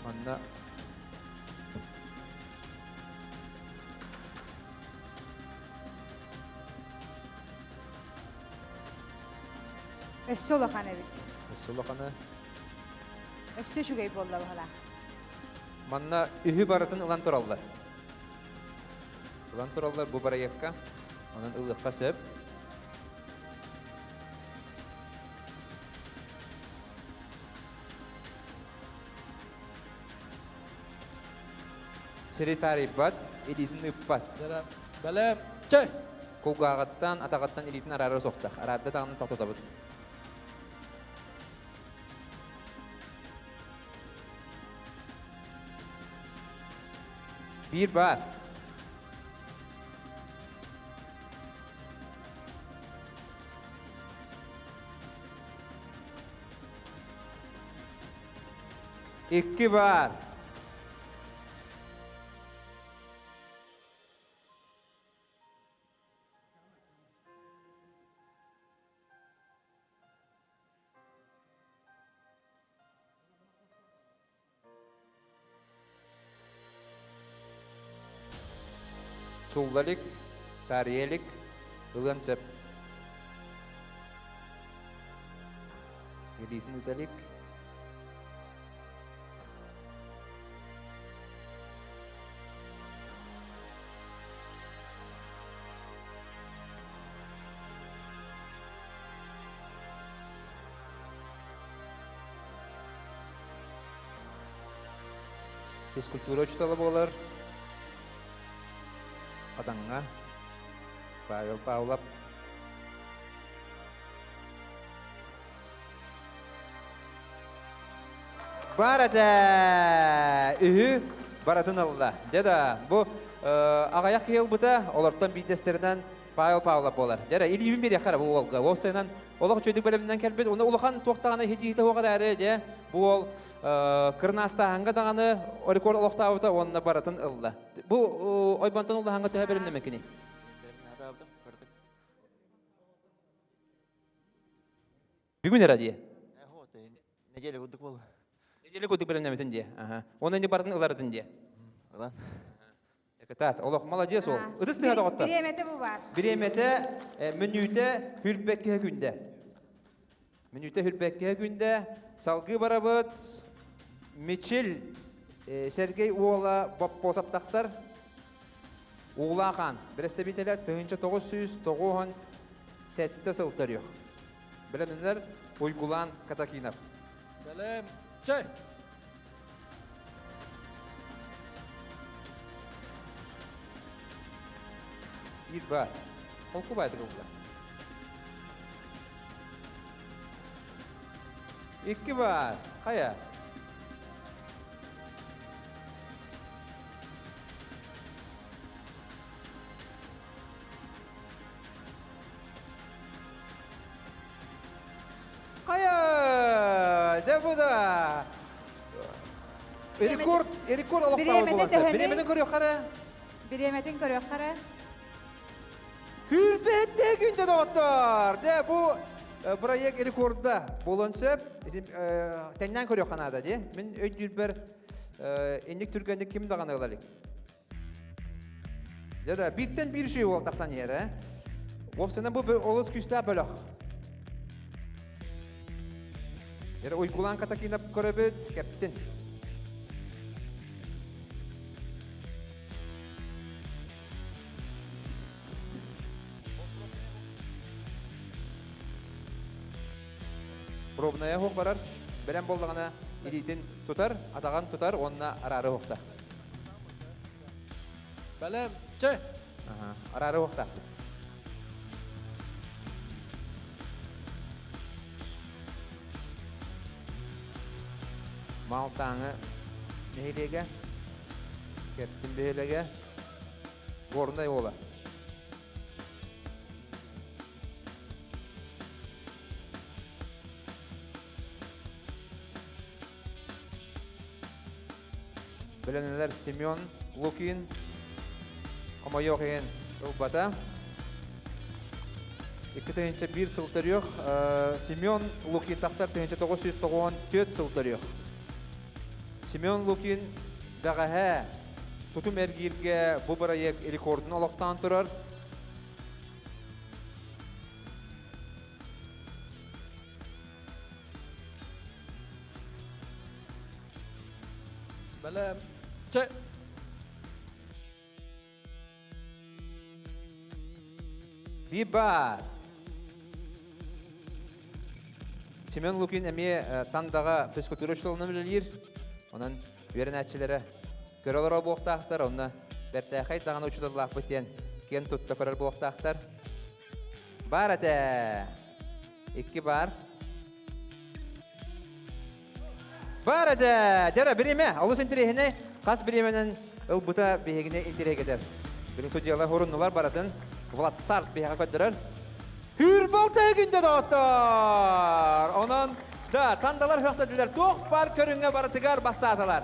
C: Манна
B: Өссө улахан эбит.
C: Өссө улахана.
B: Өссө үчүгэй буолла баһылаах.
C: Манна үһү барытын ылан тураллар. Ылан тураллар бу бырайыакка. Онон ылыахха сөп. Сири таарыйбат, илиитин ыппат.
H: Бэлэм, чэй!
C: Кулгааҕыттан, атаҕыттан илиитин араарар суохтаах. Араарда даҕаны тохтотобут. Биир баар. Икки баар. Суллалик, Тариэлик, ылыан сөп. Илиитин ыта илик. Физкультура учуутала буолар. Хадаҥҥа Павел Павлов. Бар этэ! Үһү баратын ылла. Дьэ да, бу аҕыйах киһи ылбыта, олортон биирдэстэринэн Павел Павлов буолар. Дьэ эрэ, илиибин биэриэххэ эрэ бу уолга. Уопсайынан олох үчүгэйдик бэлэмнэнэн кэлбит. Уонна улахан туох даҕаны хитиитэ суох эрээри, дьэ, бу уол кырнаастааһыҥҥа даҕаны рекорд олохтообута уонна барытын ылла. Бу ойбонтон улаһаҥҥа төһө бэлэмнэммиккиний? Бүгүн эрэ дии.
L: Неделя курдук буолла.
C: Неделя курдук бэлэмнэммитин дии. Оны не бардын ылардын дии.
L: Ылан.
C: Кытаат, олох молодец ол. Ытыс тыһа доҕоттор.
B: Бириэмэтэ бу бар.
C: Бириэмэтэ мүнүүтэ хүрбэккэ күндэ. Мүнүүтэ хүрбэккэ күндэ. Салгыы барабыт. Мичил Сергей уола Боппосов тахсар. Уулаах бэрэстэбиитэлэ 1997 сыл төрүөх. Бэлэмнэнэр Уйгулаан Катакинов.
H: Бэлэм, чэй!
C: Биир баар. Холку баайдык ылла. Икки баар. Хайа? Хайа! Дьэ бу да! Рекорд, рекорд олохтоох буолан сөп. Бириэмэтин көрүөххэ эрэ.
B: Бириэмэтин көрүөххэ эрэ.
C: Күүрбэттэ күндэ доҕоттор! Дьэ бу проект рекорда буолуон сөп. Тэҥнээн көрүөххэ наада дии. Мин өйдүүрбэр инник түргэнник ким даҕаны ыла илик. Дьэ да, бииртэн биир үчүгэй уол тахсан иһэр, ээ. Уопсайынан бу олус күүстээх бөлөх. Дьэ Уйгулаан Катакинов көрөбүт, кэптин. Пробная уһук барар, бэлэм буоллаҕына илиитин тутар, атаҕын тутар уонна араары уһукта.
H: Бэлэм, чэ!
C: Араары уһуктаахпыт. Малтааҥы нэһилиэгэ, Кэптин бөһүөлэгэ, Горнай уола. Бөлөнөлөр Семен Лукин хомойуох иһин ылбата. 2001 сыл төрүөх. Семен Лукин тахсар 1994 сыл төрүөх. Семен Лукин бэҕэһээ тутум эргииргэ бу бырайыак рекордун олохтоон турар.
H: Бэлэм. Чэ.
C: Биба. Семен Лукин эмиэ Тандаҕа физкультура учууталынан үлэлиир. Онон үөрэнээччилэрэ көрө олорор буолуохтаахтар, онно бэртээхэй даҕаны учууталлаахпыт диэн киэн тутта көрөр буолуохтаахтар. Баар этэ. Икки бар. Бар этэ. Дьара бириэмэ. Олус интэриэһинэй. Хас бириэмэнэн ылбыта биһигини интэриэһиргэтэр. Билин судьялар хоруннулар баратын. Влад Царт биһиэхэ көрдөрөр. Хүрбалта күндэ доҕоттор! Онон да, тандалар хөхтөдүлэр туох бар көрүҥҥэ барытыгар бастаатылар.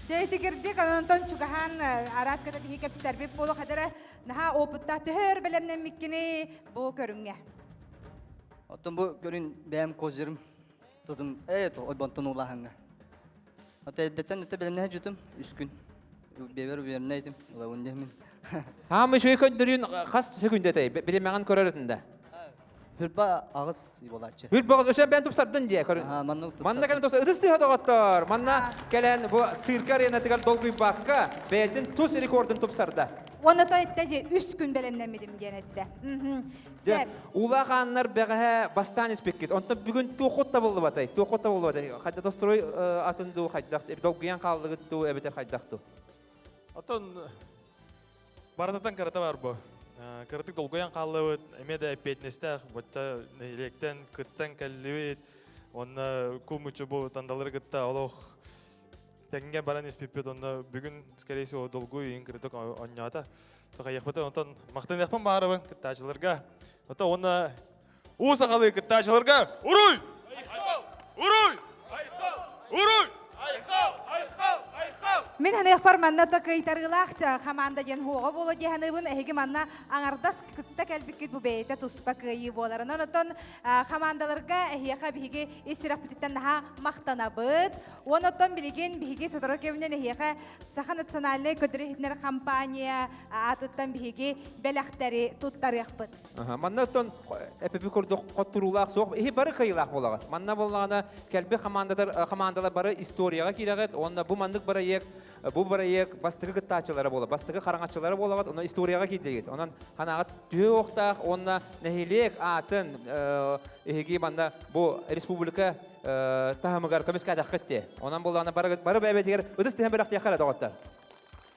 B: Дьэ итигирдик онтон чугаһаан араас ката биһи кэпсэтэрбит буолуох эдэрэ наһаа опыттаах төһө өр бэлэмнэммиккини бу көрүҥҥэ.
M: Оттон бу көрүн бэйэм козырым тутум ээ то ойбонтон улаһаҥҥа. Ата эрдэттэн өтө бэлэмнэһэ жутум үс күн. Бэбэр уверенный этим, ылабын диэмин.
C: Хаамы үчүгэй көрдөрүүн хас секүндэтэй? Биримэҕин көрөр этин да.
M: Хүрба аҕыс буолааччы.
C: Хүрба аҕыс өсөн бэйэн тупсардын дии.
M: Манна
C: Манна кэлэн тупсар. Ытыс тыаһа доҕоттор. Манна кэлэн бу цирка аренатыгар долгуйбакка бэйэтин тус рекордун тупсарда.
B: Уонна то этте же үс күн бэлэмнэммитим диэн этте.
C: Сеп. Улаах ааннар бэҕэһээ бастаан испиккит. Онтон бүгүн туоххут табыллыбатай? Туоххут табыллыбатай? Хайда дострой атын дуу хайдах долгуйан хааллыгыт дуу эбэтэр хайдах дуу?
G: Оттон Барытыттан кырата бар бу. Кыратык долгуйан хааллыбыт, эмиэ да эппиэтинэстээх, бачча нэһилиэктэн кыттан кэллибит. Уонна кумучу бу тандалары кытта олох тэҥҥэ баран испиппит. Онно бүгүн, скорее всего, долгуй иһин кыратык онньоото. Тахайыахпыт онтон махтаныахпын баҕарабын кыттааччыларга. Ото уонна уу сахалыы кыттааччыларга уруй! Уруй! Уруй!
B: Мин ханыахпар манна то кыйтарыылаах хамаанда диэн хуоҕа буолуо дии саныыбын. Эһиги манна аҥардас кытта кэлбиккит бу бэйэтэ туспа кыайыы буолар. Онон оттон хамаандаларга эһиэхэ биһиги ис сүрэхпититтэн наһаа махтанабыт. Уон оттон билигин биһиги сотору кэминэн эһиэхэ Саха национальнай көтөр компания аатыттан биһиги бэлэхтэри туттарыахпыт.
C: Манна оттон эпипи курдук хотторуулаах суох. Иһи бары кыайыылаах буолаҕыт. Манна буоллаҕына кэлби хамаандалар хамаандалар бары историяҕа киирэҕит. Уонна бу маннык бырайыак бу бырайыак бастакы кыттааччылара буола, бастакы хараҥаччылара буолаҕыт, онон историяҕа киирдигит. Онон ханаҕыт түһэ уохтаах уонна нэһилиэк аатын эһиги манна бу республика таһымыгар көмүскээтэххит дии. Онон буоллаҕына бары бары бэйэбитигэр ытыс түһэн бэлэхтиэххэ эрэ доҕоттор.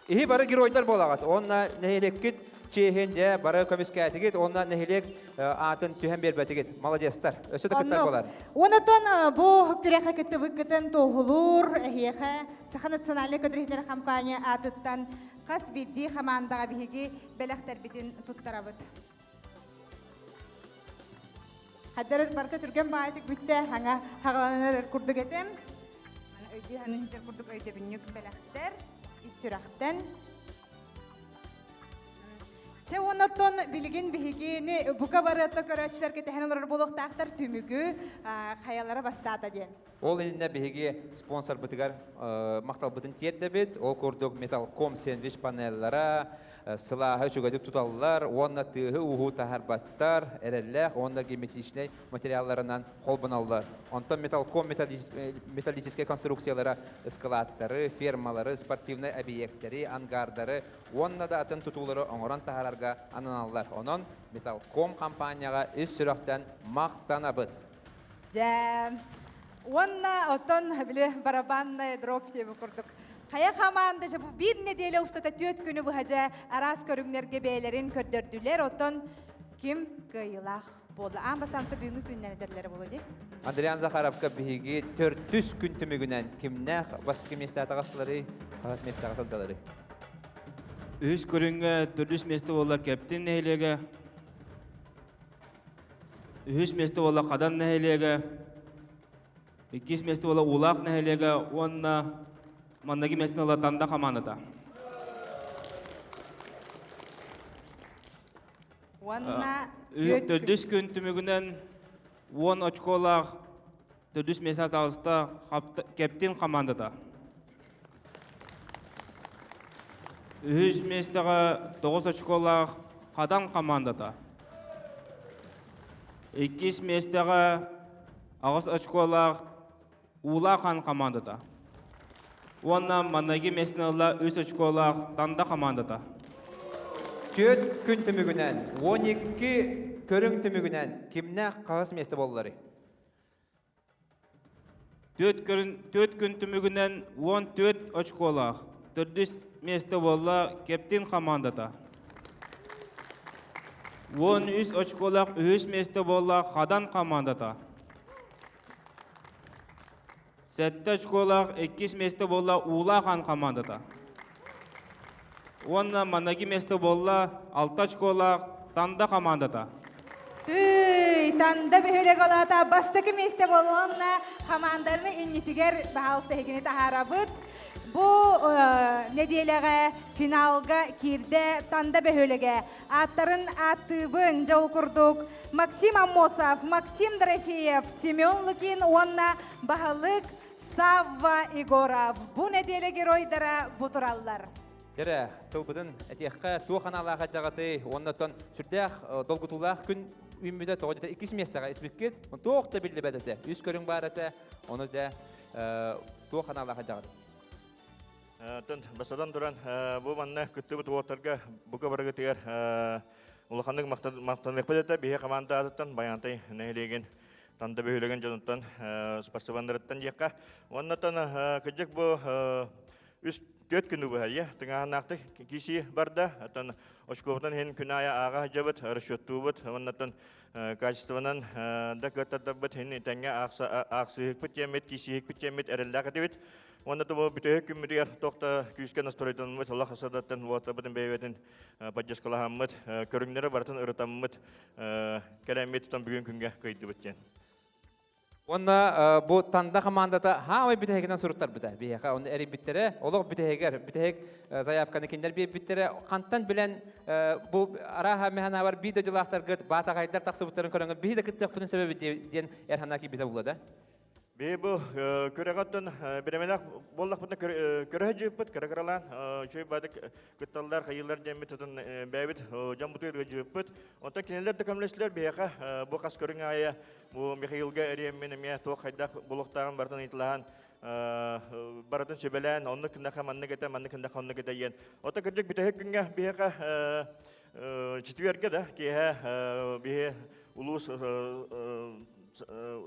C: Иһи бары геройдар буолаҕыт. Уонна нэһилиэккит чиэһин дьэ бары көмүскээтигит уонна нэһилиэк аатын түһэн биэрбэтигит. Молодецтар. Өссө да кыттар буолар.
B: Онотон бу күрэххэ кыттыбыккытын туоһулуур эһиэхэ Саха национальнай көтөр компания аатыттан хас биирдии хамаандаҕа биһиги бэлэхтэрбитин туттарабыт. Хаддарыт барыта түргэн баайдык бүттэ, хаҥа хаҕаланар курдук этим. Өйдүү ханын курдук өйдөбүнньүк бэлэхтэр ис сүрэхтэн. Чэ оннотон билигин биһигини бука барыта көрөөччүлэргэ тэһэн олорор буолуохтаахтар түмүгү хайалара бастаата диэн.
C: Ол иннинэ биһиги спонсорбытыгар махталбытын тиэрдэбит. Ол курдук Металком сэндвич панеллара сылааһы үчүгэйдик туталлар уонна тыаһы-ууһу таһарбаттар, эрэллээх уонна герметичнэй материалларынан холбоналлар. Онтон Металком металлическай конструкциялара ыскылааттары, фермалары, спортивнай объектэри, ангардары уонна да атын тутуулары оҥорон таһаарарга ананаллар. Онон Металком компанияҕа ис сүрэхтэн махтанабыт.
B: Дьэ, уонна оттон били барабанная дробь диэбит курдук хайа хамаанда дьэ бу биир нэдиэлэ устата түөрт күнү быһа дьэ араас көрүҥнэргэ бэйэлэрин көрдөрдүлэр. Оттон ким кыайыылаах буолла? Аан бастаан бүгүҥҥү күннэн этэллэрэ буолуо дии.
C: Андриан Захаровка биһиги төрдүс күн түмүгүнэн кимнээх бастакы миэстэҕэ таҕыстыларый, хаһыс миэстэҕэ сылдьаларый?
K: Үһүс көрүҥҥэ төрдүс миэстэ буолла Кэптин нэһилиэгэ. Үһүс миэстэ буолла Хадан нэһилиэгэ, иккис миэстэ буолла Уулаах нэһилиэгэ уонна манныгы миэстэни ыла Танда хамаандата.
B: Уонна
K: Төрдүс күн түмүгүнэн 10 очколаах төрдүс миэстэ таҕыста Кэптин хамаандата. Үһүс миэстэҕэ 9 очколаах Хадан хамаандата. Иккис миэстэҕэ 8 очколаах Уулаах Хан хамаандата. Уонна маҥнайгы миэстэни ылла 3 очколаах Танда хамаандата.
C: Түөрт күн түмүгүнэн, 12 көрүҥ түмүгүнэн кимнээх хаһыс миэстэ буолларый?
K: Түөрт күн, түөрт күн түмүгүнэн 14 очколаах. Төрдүс миэстэ буолла Кэптин хамаандата. 13 очколаах үһүс миэстэ буолла Хадан хамаандата. Сэттэ очколаах иккис миэстэ буолла Уулаах Аан хамаандата. Уонна маныгы миэстэ буолла алта очколаах Танда хамаандата.
B: Тыый, Танда бөһүөлэгэ олаата бастакы миэстэ буолуонна хамаанданы иннитигэр баһаалыста эһигини таһаарабыт. Бу нэдиэлэҕэ финалга киирдэ Танда бөһүөлэгэ. Ааттарын ааттыыбын дьол курдук Максим Аммосов, Максим Дорофеев, Семен Лукин уонна баһылык Савва Егоров. Бу нэдиэлэ геройдара бу тураллар.
C: Кэрэ, тылбытын этиэххэ туох аналаах дьаҕатый уонна оттон сүрдээх долгутуулаах күн үүммүтэ тоҕо дэтэ иккис миэстэҕэ испиккит туох да биллибэт этэ үс көрүҥ баар этэ ону дьэ туох аналаах дьаҕат
F: Оттон бастатан туран бу манна кыттыбыт уолаттарга бука барыгытыгар улаханнык махтаныахпыт этэ биһи команда аатыттан Байаантай нэһилиэгин Танда бөһүөлэгин дьонуттан спортсменнарыттан диэххэ уонна кырдьык бу үс түөрт күнү быһа тыҥааһыннаахтык киисии барда оттон очкобутун иһин күн аайы ааҕа сылдьабыт расчеттуубут уоннаттан качествонан да кыаттардарбыт иһин тэҥҥэ аахсыһыкпыт диэммит киисиһикпит диэммит эрэллээх этибит уонна бу бүтэһик күммүтүгэр туох да күүскэ настройданыммыт олох асадаттан уолаттарбытын бэйэбитин поддержкалаһаммыт көрүҥнэри барытын ырытаммыт кэлэммит тутан бүгүн күҥҥэ кыайдыбыт диэн.
C: Уонна бу Танда хамаандата хаамай бүтэһигинэн суруттарбыта. Биһиэхэ оны эрийбиттэрэ, олох бүтэһигэр, бүтэһик заявканы кинилэр биэрбиттэрэ. Хантан билэн бу арааһа механабар биир дойдулаахтаргыт баатаҕайдар тахсыбыттарын көрөҥүт биһи да кыттыахпытын сөбөбүт диэн эр санаа киирбитэ буолла да?
F: Биһи бу күрэҕэ биремелэх буоллахпытына көрө сылдьыбыппыт, кыра-кыралаан үчүгэй баадык кытталлар, хайыылар диэммит отон бэйэбит дьоммутугар ыалдьыбыппыт. Онтон кинилэр да көмөлөстүлэр биһиэхэ бу хас көрүҥ аайы Бу Михаилга эриэммин эмиэ туох хайдах булуохтааҕын барытын ыйыталаһан барытын сүбэлээн, оннук гыннаха маннык этэ, маннык гыннаха оннук этэ диэн. Ото кырдьык бүтэһик күҥҥэ биһиэхэ четвергэ да киэһэ биһи улуус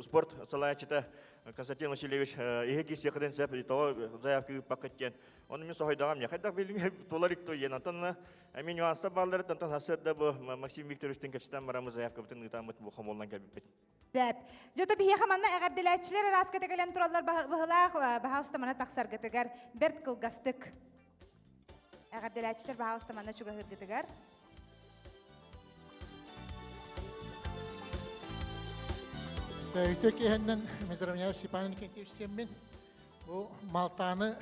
F: спорт салайааччыта Константин Васильевич иһи киирсиэххитин сөп, тоҕо заявка ыыппаккыт диэн. Ону мин соһуйдаҕым, хайдах билиҥ туолар икто диэн. Онтон Эми нюанстар бааллар, онтон сарсыарда бу Максим Викторовичтыын кэпсэтэн бараммыт заявкабытын ыытааммыт бу хомуллан кэлбиппит.
B: Сөп. Дьото биһиэхэ манна эҕэрдэлээччилэр араската кэлэн тураллар быһылаах баһаалыста мана тахсаргытыгар бэрт кылгастык. Эҕэрдэлээччилэр баһаалыста манна чугаһыыргытыгар.
L: Үтө киһиннэн Мизрамняев Степан Никитич диэммин. Бу Малтааны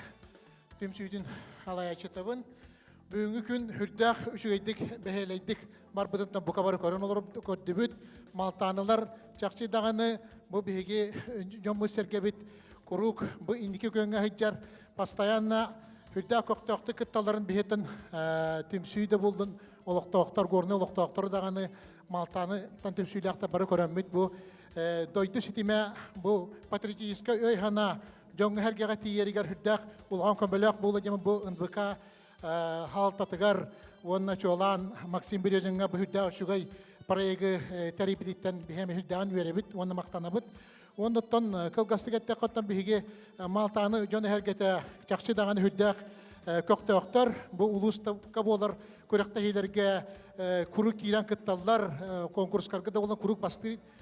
L: түмсүүтүн халайааччытабын. Бүгүҥҥү күн үрдээх үчүгэйдик, бэһиэлэйдик барбытыттан бука бары көрөн олорбут көрдүбүт. Малтаанылар чахчы даҕаны бу биһиги дьоммут-сэргэбит куруук бу инники күөҥҥэ сылдьар постоянно үрдээх көхтөөхтүк кытталларын биһиттэн түмсүү да булдун олохтоохтор, горнай олохтоохтору даҕаны Малтаныттан түмсүүлээхтэр бары көрөммүт бу дойду ситимэ бу патриотическай өй-санаа дьоҥҥо-сэргэҕэ тиийэригэр сүрдээх улахан көмөлөөх буола диэн бу НВК хаалтатыгар уонна чуолаан Максим Березиҥҥа бу сүрдээх үчүгэй проегы тэрийбититтэн биһиэм сүрдээҕин үөрэбит уонна махтанабыт. Уонна оттон кылгастык эттэххэ оттон биһиги Малтааны дьон эһэргэтэ чахчы даҕаны сүрдээх көхтөөхтөр. Бу улууска буолар күрэхтэһиилэргэ куруук киирэн кытталлар, конкурстарга да буолан куруук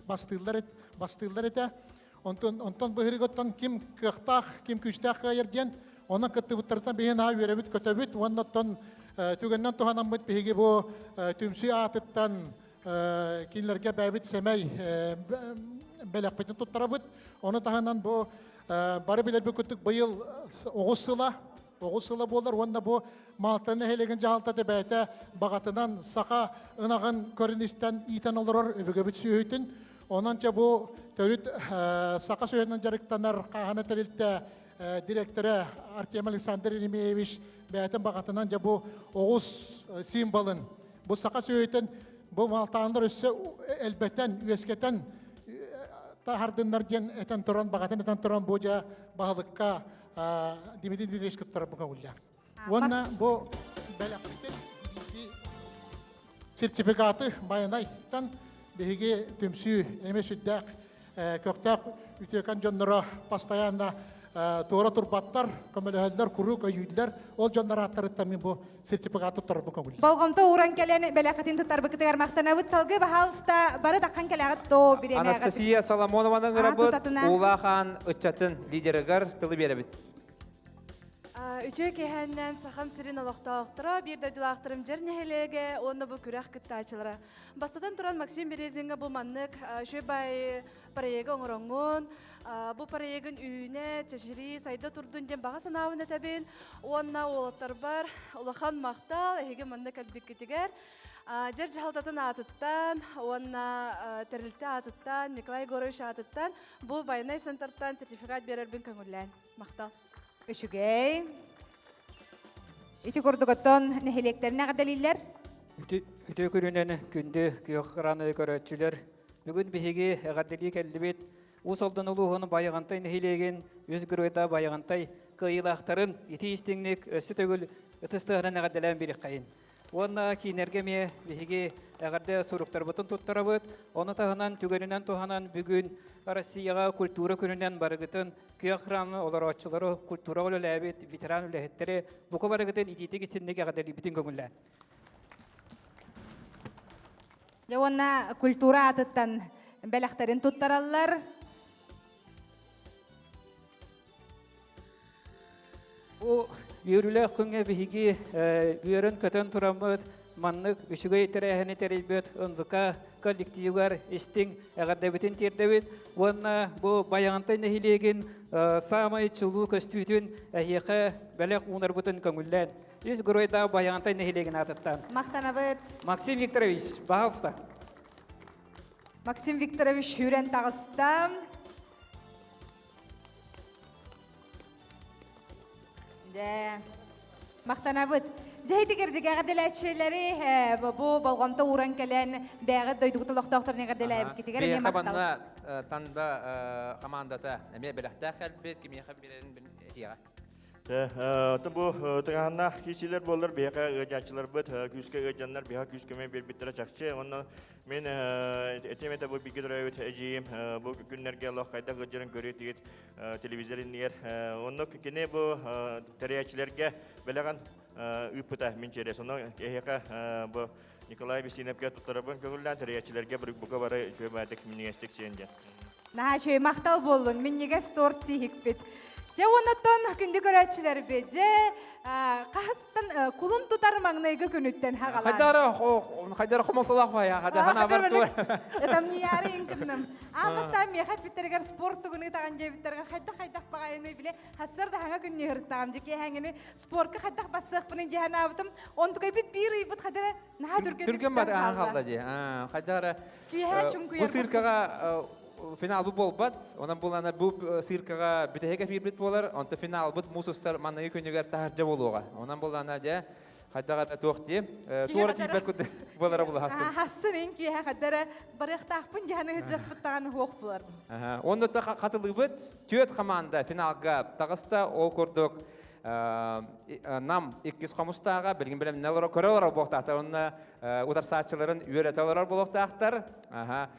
L: бастыыллар бастыыллар этэ. Онтон, онтон быһырыгыттан ким кыахтаах, ким күүстээх кыайар диэн, онон кыттыбыттартан биһи наһаа үөрэбит, көтөбүт уонна оттон түгэннэн туһанаммыт биһиги бу түмсүү аатыттан кинилэргэ бэйэбит сэмэй бэлэхпитин туттарабыт. Ону таһынан бу бары билэрбит курдук быйыл оҕус сыла, оҕус сыла буолар уонна бу Маалтан нэһилиэгин дьаһалтата бэйэтэ баҕатынан саха ынаҕын көрөн истэн иитэн олорор өбүгэбит сүөһүтүн. Онон чэ бу төрүт саха сүөһүнэн дьарыктанар хааһына тэрилтэ директора Артем Александр Еремеевич бэйэтин баҕатынан дьэ бу оҕус символын бу саха сүөһүтүн бу малтааннар өссө элбэтэн, үөскэтэн таһардыннар диэн этэн туран, баҕатын этэн туран бу дьэ баһылыкка Дмитрий Дмитриевич кыттара бу көҥүллээх. Уонна бу бэлэхпитин сертификаты Байанайтан биһиги түмсүү эмиэ сүрдээх көхтөөх үтүөкэн дьонноро постоянно туора турбаттар, көмөлөһөллөр, куруук өйүүллэр. Ол дьоннор ааттарыттан мин бу сертификаты туттарарбын көҥүллүүр.
B: Болҕомто ууран кэлэн бэлэххитин туттарбыкытыгар махтанабыт. Салгыы баһаалыста бары даххан кэлэҕит доо бириэмэҕит.
C: Анастасия Соломонованы ыҥырабыт, Уулаах аан ыччатын лидерыгар тылы биэрэбит.
N: Үтүө киэһэннэн Сахам сирин олохтоохторо, биир дойдулаахтарым Дьэр нэһилиэгэ уонна бу күрэх кыттааччылара. Бастатан туран Максим Березиҥҥа бу маннык үчүгэй баайы проегы оҥороҥҥун, бу проегын үүнэ, чэчирии, сайда турдун диэн баҕа санаабын этэбин. Уонна уолаттарбар улахан махтал, эһиги манна кэлбиккитигэр. Дьэр дьаһалтатын аатыттан уонна тэрилтэ аатыттан, Николай Егорович аатыттан бу байанай центртан сертификат биэрэрбин көҥүллээн. Махтал.
B: Үчүгэй. Ити курдук оттон нэһилиэктэрин эҕэрдэлииллэр.
H: Үтүө күнүнэн күндү күөх раны көрөөччүлэр. Бүгүн биһиги эҕэрдэлии кэллибит. Уус Алдан улууһун Байаҕантай нэһилиэгин үс геройда Байаҕантай кыайыылаахтарын итии истиҥник өссө төгүл ытыс тыаһынан эҕэрдэлээн биэриэххэйин. Уонна киинэргэ эмиэ биһиги эҕэрдэ суруктарбытын туттарабыт. Ону таһынан түгэнинэн туһанан бүгүн Россияҕа культура күнүнэн барыгытын күөх храмы олорооччулары культура үлэлээбит ветеран үлэһиттэри бука барыгытын итиитик истинник эҕэрдэлиибитин көҥүллээн.
B: Дьэ уонна культура аатыттан бэлэхтэрин туттараллар.
H: Бу үөрүүлээх күҥҥэ биһиги үөрэн-көтөн тураммыт маннык үчүгэй тэрээһини тэрийбит НВК коллективыгар истиҥ эҕэрдэбитин тиэрдэбит уонна бу Байаҕантай нэһилиэгин саамай чулуу көстүүтүн эһиэхэ бэлэх уунарбытын көҥүллээн үс геройдаах Байаҕантай нэһилиэгин аатыттан.
B: Махтанабыт.
H: Максим Викторович, пожалуйста.
B: Максим Викторович сүүрэн таҕыста. Дьэ, махтанабыт. Дьэһитигэр эҕэрдэлээччилэри бу болҕомто ууран кэлэн бэйэҕит дойдугут олохтоохторун эҕэрдэлээбиккитигэр эмиэ
C: Биһиэхэ
B: махтал.
C: манна Танда командата эмиэ бэлэхтээх кэлбит, кимиэхэ билэрин этиэҕэ.
F: Оттон бу тыҥааһыннаах киирсиилэр буоллар биһиэхэ ыалдьааччыларбыт күүскэ ыалдьаннар биһиэхэ күүскэ биэрбиттэрэ чахчы. Онно Мин этиэм этэ бу бииргэ төрөөбүт эдьиийим бу күннэргэ олох хайдах ыалдьарын көрүө этигит телевизор иннигэр. Онно кини бу тэрийээччилэргэ бэлэҕин ыыппыта мин чиэрэс. Ону эһиэхэ бу Николай Бестиневкэ туттарабын көҥүллээн тэрийээччилэргэ бука бары үчүгэй баайдык минньигэстик сиэн диэн.
B: Наһаа үчүгэй махтал буоллун, минньигэс торт сииһикпит. Дьэ уоннаттан күндү көрөөччүлэрбит, дьэ хаһыстан кулун тутар маҥнайгы күнүттэн хагалаан.
C: Хайдара хайдара хомолтолоох бая, хада хана бар тур.
B: Этамнияры инкынным. Аамастаан миэхэ эппиттэригэр спорт тугуну таҕан дьиэбиттэригэр хайдах хайдах баҕайыны биле хастар да хаҥа күн ньыһыртаҕым дьэ киэһэҥини спортка хайдах бассыахпыны диэһэн аабытым. Онтукайбыт биир ыйбыт хадара наһаа түргэн
C: Түргэн бар ахан халла дии. Хайдара
B: Киэһэ
C: бу
B: чуҥкуйар
C: сыыркаҕа финалбыт буолбат. Онон булана бу сыыркаҕа бүтэһик эфирбит буолар. Онто финалбыт муус устар манныгы күнүгэр таһырдьа буолуоҕа. Онон булана дьэ хайдах эрэ туох дии. Туора тиийбэт курдук буолара булаһасын.
B: Хассын ин киэһэ хадара барыахтаахпын дьаһаны ыһыдьахпыт даҕаны хуох булар.
C: Онно хатылыыбыт түөрт команда финалга таҕыста. Ол курдук Нам иккис хомустааҕа билигин бэлэмнэ олоро көрө олорор буолуохтаахтар уонна утарсааччыларын үөрэтэ олорор буолуохтаахтар. Аха,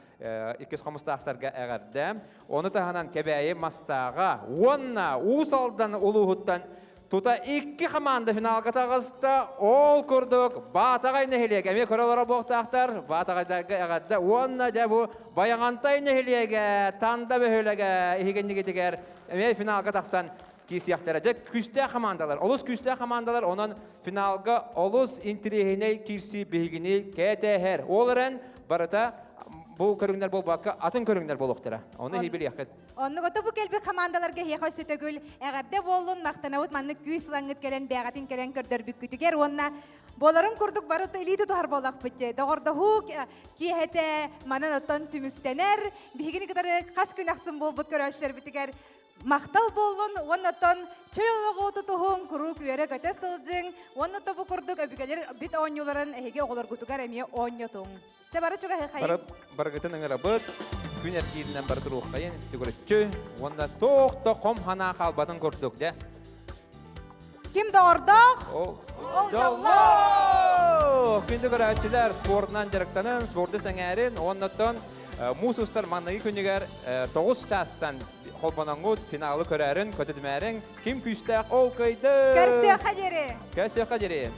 C: иккис хомустаахтарга эҕэрдэ. Ону таһынан Кэбээйи Мастааҕа уонна Уус Алдан улууһуттан тута икки команда финалга таҕыста. Ол курдук Баатаҕай нэһилиэгэ эмиэ көрө олорор буолуохтаахтар. Баатаҕайдарга эҕэрдэ. Уонна дьэ бу Байаҕантай нэһилиэгэ Танда бөһүөлэгэ иһигиннигитигэр эмиэ финалга тахсан киирсиэхтэрэ. Дьэ, күүстээх хамаандалар, олус күүстээх хамаандалар, онон финалга олус интэриэһинэй киирсии биһигини кэтэһэр. Ол эрэн барыта бу көрүҥнэр буолбакка, атын көрүҥнэр буолуохтара. Ону эһиги билиэххит.
B: Оннук ото бу кэлбит хамаандаларга эһиэхэ өссө төгүл эҕэрдэ буоллун, махтанабыт маннык күүс ылаҥҥыт кэлэн бэйэҕитин кэлэн көрдөрбүккүтүгэр уонна буоларын курдук бары илии тутуһар буоллахпыт дии. Доҕордоһуу киэһэтэ манан оттон түмүктэнэр. Биһигини кытары хас күн ахсын буолбут көрөөччүлэрбитигэр Махтал буоллун уонна оттон чөл олоҕу тутуһуҥ, куруук үөрэ-көтө сылдьыҥ уонна тобу курдук өбүгэлэр бит оонньууларын эһиги оҕолоргутугар эмиэ оонньотуҥ. Чэ бары чугаһыхайын.
C: Барыгытын ыҥырабыт, күн эргииринэн бары туруоххайын, төгүрүччү уонна туох да хом санаа хаалбатын курдук дьэ.
B: Ким доҕордоох?
C: Ол дьоллоох! Күндү көрөөччүлэр, спордунан дьарыктанын, спорду сэҥээрин, уонна оттон муус устар маҥнайгы күнүгэр 9 чаастан холбоноҥҥут финалы көрөөрүн, көтүтүмээриҥ. Ким күүстээх ол кыайды!
B: Көрсүөххэ диэри!
C: Көрсүөххэ диэри!